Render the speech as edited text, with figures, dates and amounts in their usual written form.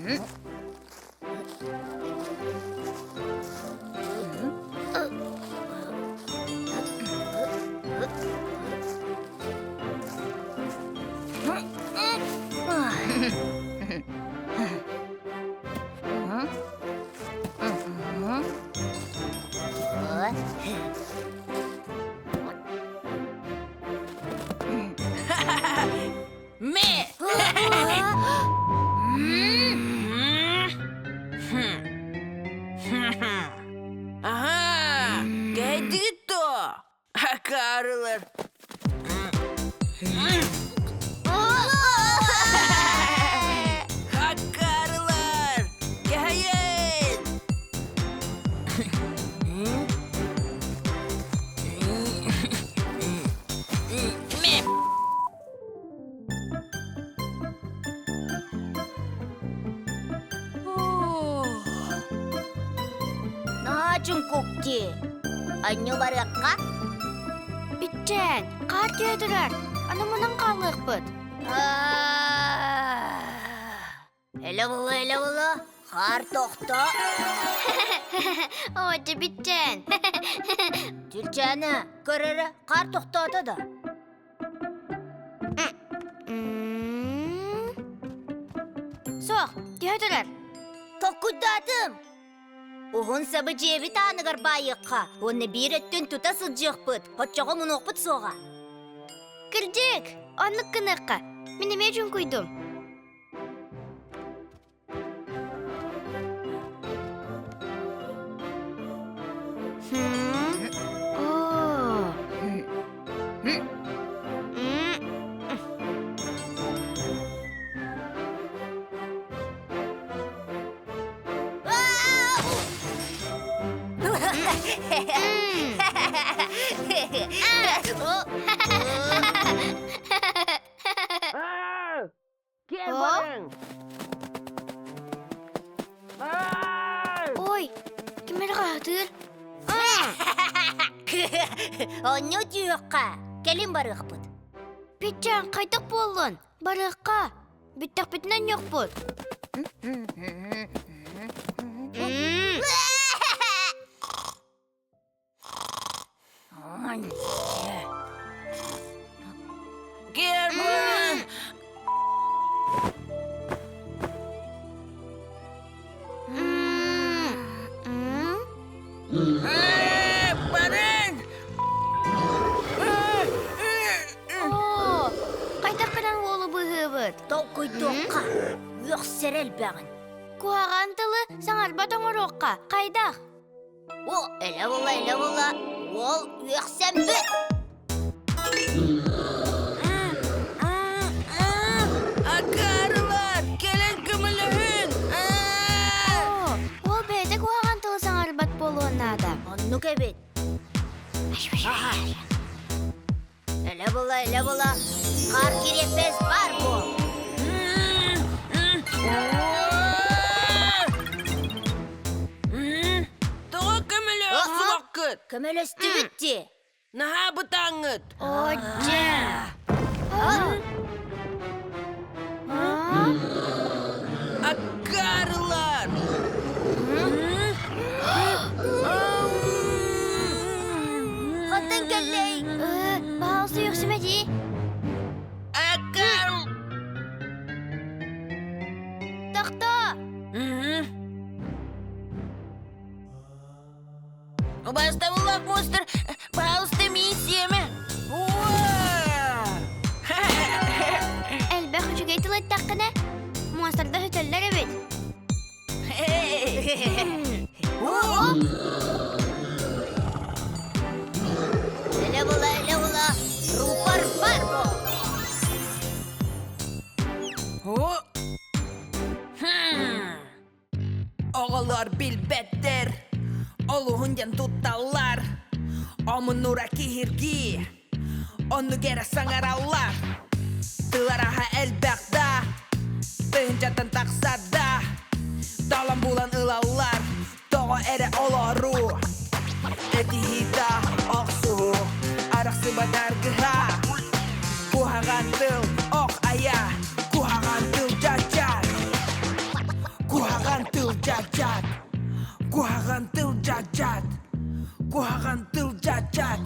Мэ! Ага, кэдито! Акаарылар! Акаарылар! Кэһэйэн! Мэ! Наһаа чуҥкук дии. Анньу барыахха? Биччээн, хаар түһэ турар. Аны мунан хаалыахпыт. Элэ була, элэ була, хаар тохто. Оо, дьэ биччээн. Түлчээнэ, көр эрэ, хаар тохтоото да. Суох, түһэ турар. Толкуйдаатым. Уһун сабы дьиэбит ааныгар баайыахха уонна биир өттүн тута сылдьыахпыт, оччоҕо мунуохпут суоҕа. Кырдьык, оннук гыныахха. Мин эмиэ чуҥкуйдум. Киэр барыҥ! Ой, ким эрэ хаһытыыр? Онньу түһүөххэ, кэлин барыахпыт. Петян, хайдах буоллун? Барыахха. Бүттэхпитинэ анньыахпыт. Герман! Барыҥ! Оо, хайдах гынан уолу быыһыыбыт? Толкуйдуохха, үөхсэрэ элбэҕин. Куһаҕан тылы саҥарбат оҥоруохха, хайдах? О, элэ була, элэ була, уол үөхсэн бүт! Акаарылар, кэлэн көмөлөһүн! Оо, уол бэйэтэ куһаҕан тылы саҥарбат буолуон наада. Оннук эбит. Аха. Элэ була, элэ була, хаар кириэппэс баар буол. Тоҕо көмөлөөх субаккыт? Көмөлөстүбүт дии. Наһаа бытааҥҥыт. Оо, дьэ. Аккаарылар! Хантан кэллэй? Баалсы үөхсүмэ дии. Аккаар! Тохтоо! Убаастабыллаах монстр, пожалуйста, миссияме. Элбэх үчүгэй тыл эттэххинэ, монстрдар сүтэллэр эбит. Элэ була, элэ була, рупор бар Оҕолор билбэттэр, олуһун диэн тутталлар, омунура киһиргии, оннук эрэ саҥараллар. Тылараһа элбэх да, тыһыынчаттан тахсар да, талан булан ылаллар, тоҕо эрэ олоруу. Этиһии да охсуһуу, арахсыбат аргыһа. Куһаҕан тыл ох айа, куһаҕан тыл дьаччар. жат-жат. Куһаҕан тыл жат-жат. Куһаҕан тыл жат-жат.